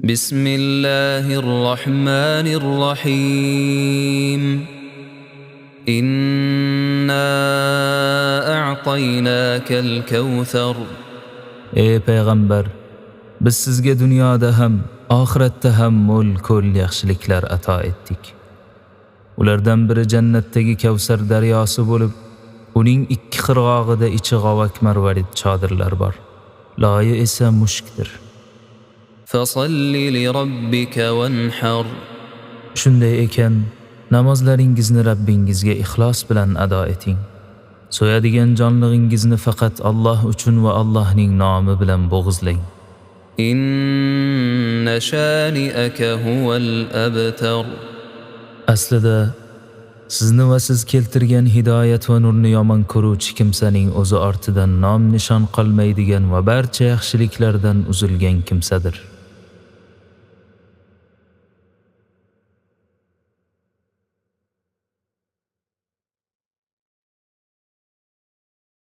بسم الله الرحمن الرحيم. إنا أعطيناك الكوثر. Ey payg'ambar, biz sizga dunyoda ham, oxiratda ham mo'l ko'l yaxshiliklar ato etdik. Ulardan biri jannatdagi Kavsar daryosi bo'lib, uning ikki qirg'og'ida ichi g'ovak marvarid chodirlar bor. Loyi esa mushkdir. فصل لربك وانحر. Shunday ekan, namozlaringizni Rabbingizga ixlos bilan ado eting. So'yadigan jonlig'ingizni faqat Alloh uchun va Allohning nomi bilan bo'g'izlang. إن شانئك هو الأبتر. Aslida sizni va siz keltirgan hidoyat va nurni yomon ko'ruvchi kimsaning o'zi ortidan nom nishon qolmaydigan va barcha yaxshiliklardan uzilgan kimsadir.